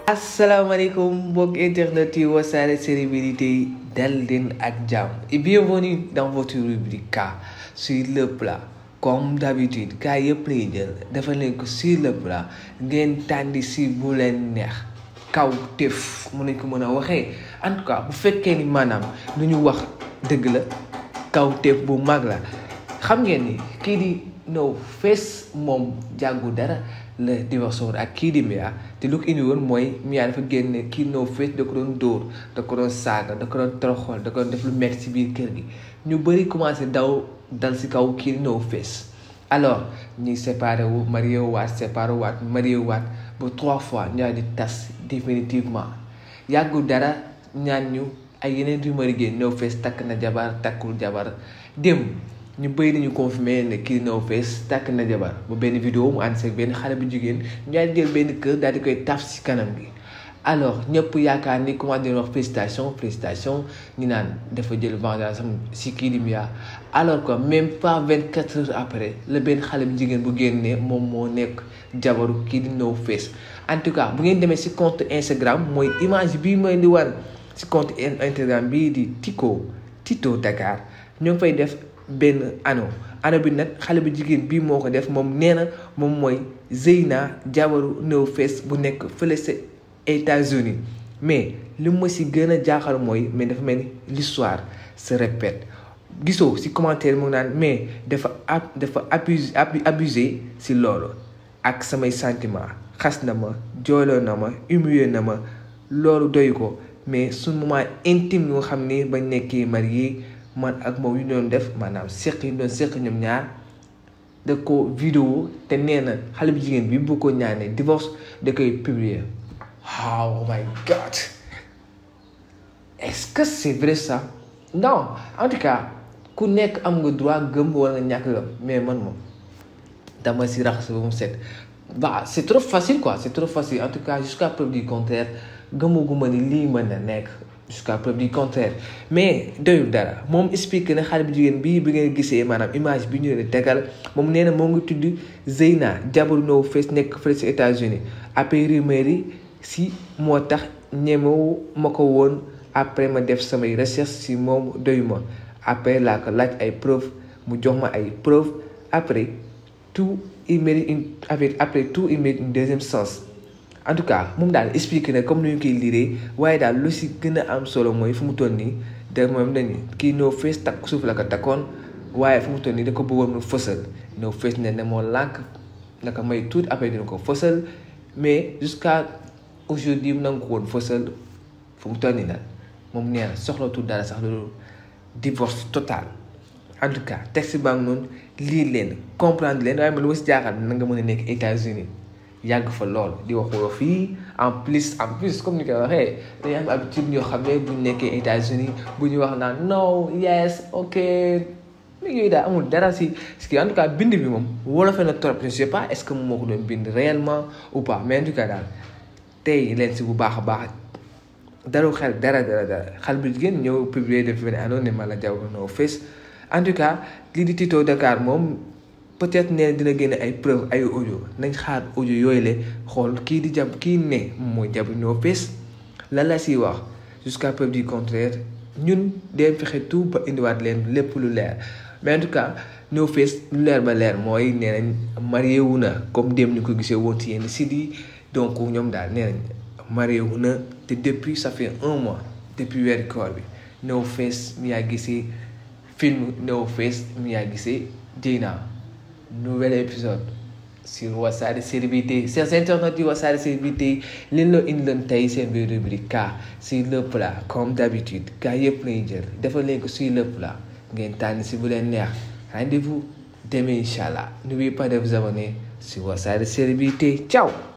Assalamualaikum mbokk internet yi Wassare célébrités dal leen ak jàmm et bienvenue dans votre rubrique sur le plat. Comme d'habitude kaa yëpp lay jël dafa leen ko sur le plat ngeen tànn si bu leen neex kaw teef mu nañ ko mën a waxee. En tout cas bu fekkee ni maanaam lu ñu wax dëgg la kaw teef bu mag la. Xam ngeen ni kii di No moom jàggu dara la divorce ak kii di Mia te lu ko indi woon mooy Mia dafa génne kii No da ko doon dóor da ko doon saaga da ko doon toroxal da ko doon def lu metti si biir kër gi ñu bëri commencé dal si kaw kii di No alors ñuy séparé wu marié waat séparé waat marié waat ba 3 fois ñaar di tas définitivement yàggul dara ñaan ñu ay yeneen rumeur yi génn No takk na jabar takkul jabar démb ñu bëri nañu confirmé ne kii No takk na jabar ba benn vidéo mu ànd seeg benn xale bu jigéen ñu daal di jël benn kër daal di koy taf si kanam gi. Alors ñëpp yaakaar ni comment dire wax félicitation ñu naan dafa jël vengeance si kii di Mia alors que même pas 24 heures après la benn xale bu jigéen bu génnee moom moo nekk jabaru kii di No en tout cas bu ngeen demee si compte Instagram mooy image bii mooy di wan si compte Instagram bii di Tito Dakar ñoo ngi fay def benn ano bi nag xale bu jigéen bii moo ko def moom nee na moom mooy Zeyna jabaru No bu nekk fële sa États-Unis mais li ma si gën a jaaxal mooy mais dafa mel ni l'histoire se répète gisoo si commentaire mu naan mais dafa abusé si loolu ak samay sentiment xas na ma jooloo na ma humilié na ma loolu doy ko mais suñu moment intime yoo xam ni bañ nekkee marié man ak moom yu doon def maanaam seq yi doon seq ñoom ñaar da ko vidéo te nee na xale bu jigéen bi bu ko ñaanee divorce da koy publier. Oh my God, est-ce que c'est vrai ça? Non, en tout cas ku nekk am nga droit gëm wala nga ñàkk gëm mais man moom dama si raxas ba mu set. Bah c'est trop facile quoi, c'est trop facile en tout cas jusqu'à preuve du contraire gëmaguma ni lii mën na nekk jusqu'à preuve du contraire mais doyul dara moom explique na xale bu jigéen bii bi ngeen gisee maanaam image bi ñu leen tegal moom nee na moo ngi tudd Zeyna jabaru No nekk fële si États-Unis après rumeur yi si moo tax ñemewu ma ko woon après ma def samay recherche si moom doyuma après laa ko laaj ay preuve mu jox ma ay preuve après tout il mérite une deuxième chance. En tout cas moom daal expliqué na comme ni ñu koy liree waaye daal lu si gën a am solo mooy fu mu toll nii da moom dañu kii No takk suuf la ko takkoon waaye fu mu toll nii da ko bëggoon mu fësal No ne moo lànk naka may tuuti après dina ko fësal mais jusqu'à aujourd'hui mu nangu ko woon fësal fu mu toll nii nag moom nee na soxlatul dara sax loolu divorce total. En tout cas texte baa ngi noonu lii leen comprendre leen waaye man lu ma si jaaxal na nga mën a nekk États-Unis yàgg fa lool di waxoo fii en plus comme ni koy waxee dañuy am habitude ñoo xam ne bu ñu nekkee États-Unis bu ñu wax naan no yes ok mais yooyu daal amul dara si kii en tout cas bind bi moom wolof na trop je sais pas est-ce que moom moo ko doon bind réellement ou pas mais en tout cas daal tey leen si bu baax a baax daru xel dara xal bu jigéen ñëw publier def benn anonyme la jaw No en tout cas lii di Tito Dakar moom peut-être ne dina génne ay preuve ay audio nañ xaar audio yooyu la xool kii di jàpp kii ne mooy jàpp No lan la siy wax jusqu'à preuve du contraire ñun dem fexe tout ba indiwaat leen lépp lu leer mais en tout cas No lu leer ba leer mooy nee nañ marié wu na comme dem ni ko gisee woon ci yenn site yi donc ñoom daal nee nañ marié wu na te depuis ça fait 1 mois depuis weeru koor bi No mi yaa gisee film No mi yaa gisee Zeyna nouvel épisode sur Wassare célébrités chers internautes di Wassare célébrités leen loo indi leen tey seen biir rubrique sur le plat comme d'habitude kaa yëpp lay jël defal leen ko sur le plat ngeen tànn si bu leen neex rendez-vous demain inchallah n'oubliez pas de vous abonner sur Wassare célébrités ciao.